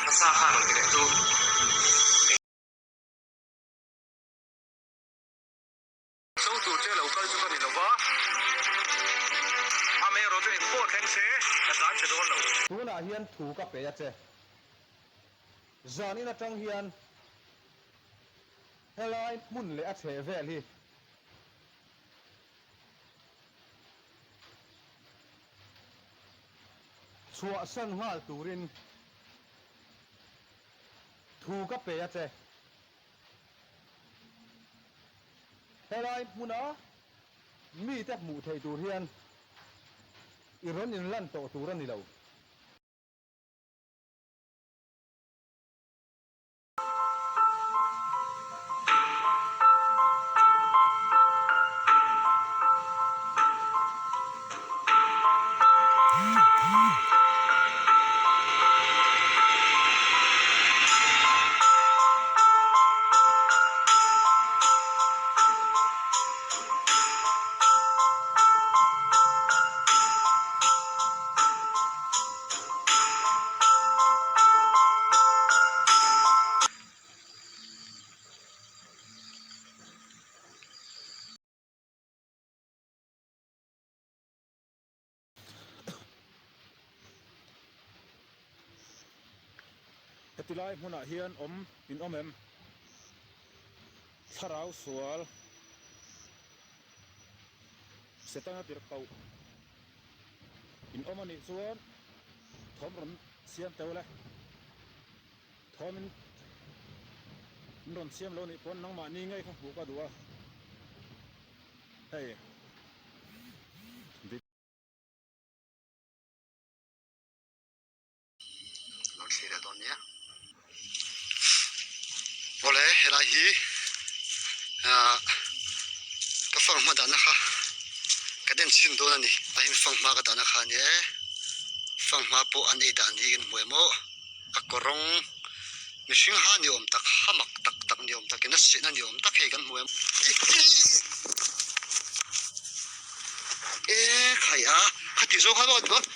Hmasa khan rawn ti leh chu. So tur che lo kal chu ka ni lo va, amaherawh chu eng pawh thleng se ka tlan che dawn lo. Tunah hian thu ka pe a che. Zanin atang hian helai hmun leh a chheh vel hi Chhuahsan nghal turin thu ka pe a che. Helai hmuna mite hmuh theih tur hian i rawn inlan tawh tur a ni lo. Heti lai hmunah hian awm in awm em? Thlarau sual Setana tirh koh in awm a nih chuan thawm rawn siam teuh le. Thawm in rawn siam lo nih pawn nangmahni ngei kha hmuh ka duh a, hei. Lo thlir leh dawn nia. Awle helai hi ah ka fanghma dahna kha ka den chhin dawn a ni a him fanghma ka dahna kha a ni e fanghma pawh an ei dan hi kan hmu em aw a kawrawng mihring ha ni awm tak ha mak tak tak ni awm takin a sehna ni awm tak hei kan hmu em e khai a khati zawng kha maw.